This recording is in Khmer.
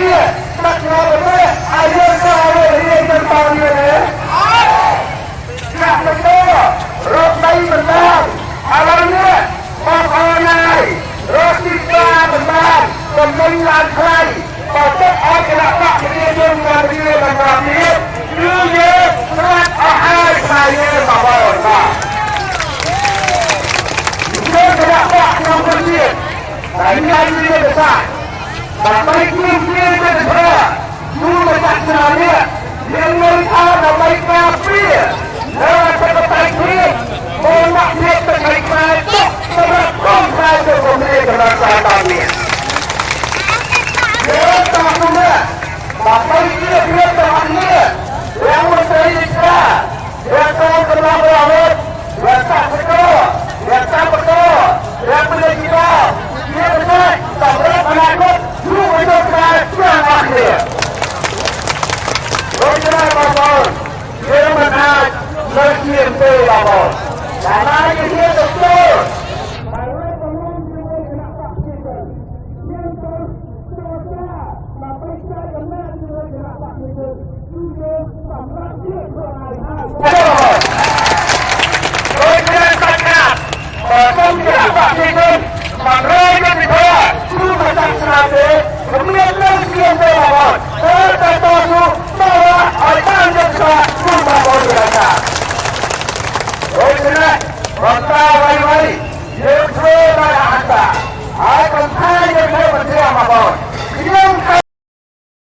ជាដឹកនាំប្រទេសឲ្យយើងក៏ឲ្យរៀនទៅតាមនេះទេចាក់ទៅទៅរកដីមិនបានឥឡូវនេះបងប្អូនហើយរកទីផ្សារមិនបានកំពុងឡើងថ្លៃបើទុកឲ្យគណៈបកប្រជាជនកម្ពុជាបន្តទៀតគឺយើងស្លាប់អស់ហើយខ្លាយយើងបងប្អូនបាទ យើងគណៈបកក្នុងប្រទេសតែមានវិទ្យាសាស្ត្រដើម្បីគ្មានគ្នាយុទ្ធសាស្ត្រជួលម្ចាស់ឆ្នាំនេះយើងលើកអើដើម្បីការពារនៅអធិបតេយ្យភាពបូរណភាពទឹកដីខ្មែរទុកសម្រាប់ក្រុមខ្មែរទៅគុំគ្នាកម្លាំងខ្សែត